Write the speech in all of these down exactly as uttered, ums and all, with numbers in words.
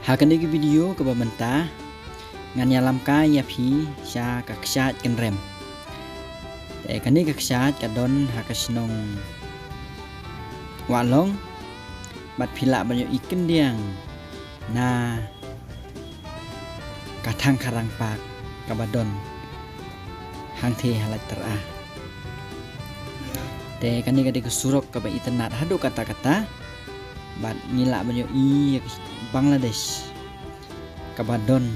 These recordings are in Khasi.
Ha kane ka video kaba mynta ngan ïalam kai ïa phi sha ka kshaid kynrem. Te kane ka kshaid ka don ha ka shnong Wahlong bad phi lah ban ïohi khyndiat na ka Thangkharang Park kaba don hangtei ha Laityra. Te kane ka dei ka surok kaba itynnad haduh katta katta bad ngi lah ban ïohi ïa ka Bangladesh kaba don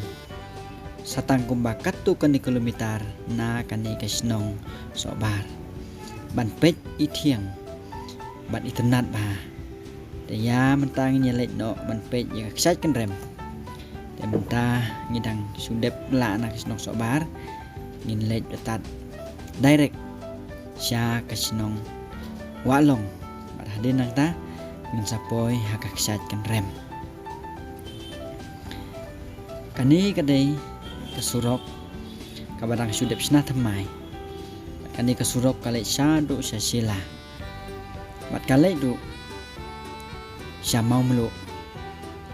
satang kumba katto katne kilometer na kane ka shnong Sohbar ban peit i thiang bad itynnad bha. Te ïa mynta ngin ïa leit noh ban peit ïa ka kshaid kynrem. Te mynta ngi dang shu dep lah na ka shnong Sohbar, ngin leit beit direct sha ka shnong Wahlong bad hadien nangta ngin sa poi ha ka kshaid kynrem. Kane ka dei ka surok kaba dang shu dep shna thymmai. Kane ka surok ka leit shaduh sha Shella bad ka leit duh sha Mawmluh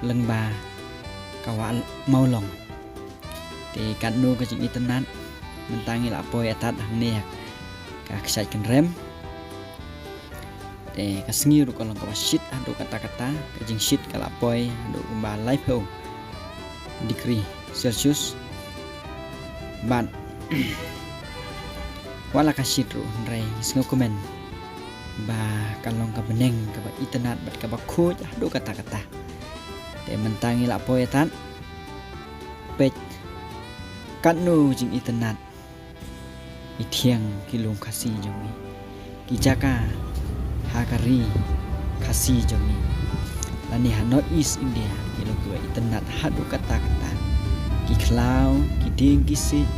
lyngba ka Wah Mawlong. Te katno ka jingitynnad, mynta ngi lah poi atat hangne ha ka kshaid kynrem. Te ka sngi ruh ka long kaba shit haduh katta katta, ka jingshit ka lah poi haduh kumba laiphew degree Celsius. Bad wat la ka shit ruh hynrei sngewkmen ba ka long ka bneng kaba itynnad bad kaba khuid haduh katta katta. Te mynta ngi lah poi atat peit katno jingitynnad i thiang ki lum Khasi jong ngi, ki jaka ha ka ri Khasi jong ngi lane ha North East India ki long kiba itynnad haduh katta katta. Ki khlaw, ki dieng, ki siej,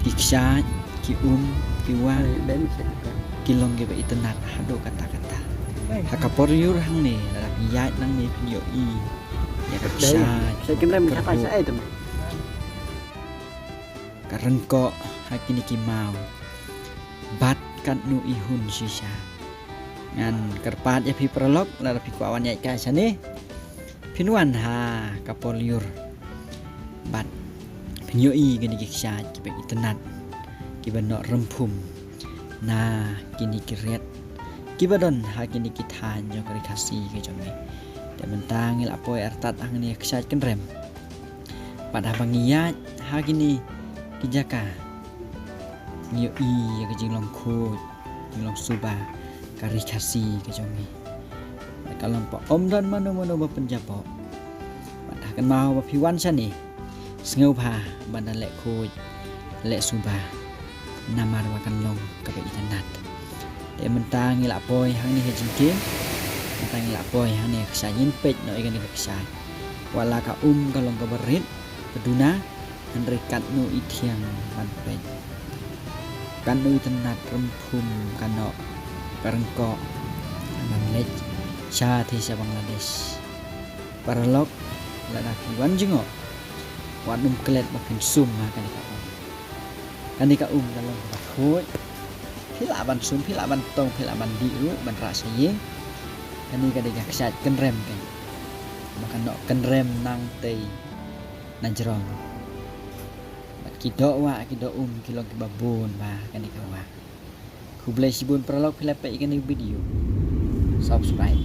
ki kshaid, ki um, ki wah, ki long kiba itynnad haduh katta katta. Ha ka por lyiur hangne lada phi ïaid nangne phin ïohi ïa ka kshaid, ka ryngkoh ha kine ki maw bad katno i hun shisha. Ngan kyrpad ïa phi paralok lada phi kwah wan ïaid kai shane phin wan ha ka por lyiur bad phin ïohi kine ki kshaid kiba itynnad kiba noh rymphum na kine ki riat kiba don ha kine ki thaiñ jong ka ri Khasi ka jong ngi. Te mynta ngi lah poi artat hangne ha ka kshaid kynrem. Bad haba ngi ïaid ha kine ki jaka ngi ïohi ïa ka jinglong khuid jinglong suba ka ri Khasi ka jong ngi. Bad ka long ba ym don mano mano ba pynjaboh. Bad ha kynmaw ba phi wan shane sngewbha ban da leh khuid leh suba namar ba kan long kaba itynnad. Te mynta ngi lah poi hangne ha jingkieng, mynta ngi lah poi hangne ha ka kshaid, ngin peit noh ïa kane ka kshaid. Wat la ka um ka long kaba rit ba duna, hynrei katno i thiang ban peit, katno itynnad rymphum ka noh ka ryngkoh ban leit shatei sha Bangladesh. Paralok lada phi wan jngoh wat nym klet ba phin sum ha kane ka um. Kane ka um ka long kaba khuid. Phi lah ban sum, phi lah ban tong, phi lah ban dih ruh ban rah sha ïing. Kane ka dei ka kshaid kynrem kane. Ba ka noh kynrem nangtei na jrong. Bad ki doh wah ki doh um ki long kiba bun bha ha kane ka wah. Khublei shibun paralok phi la peit ïa kane ka video. Subscribe.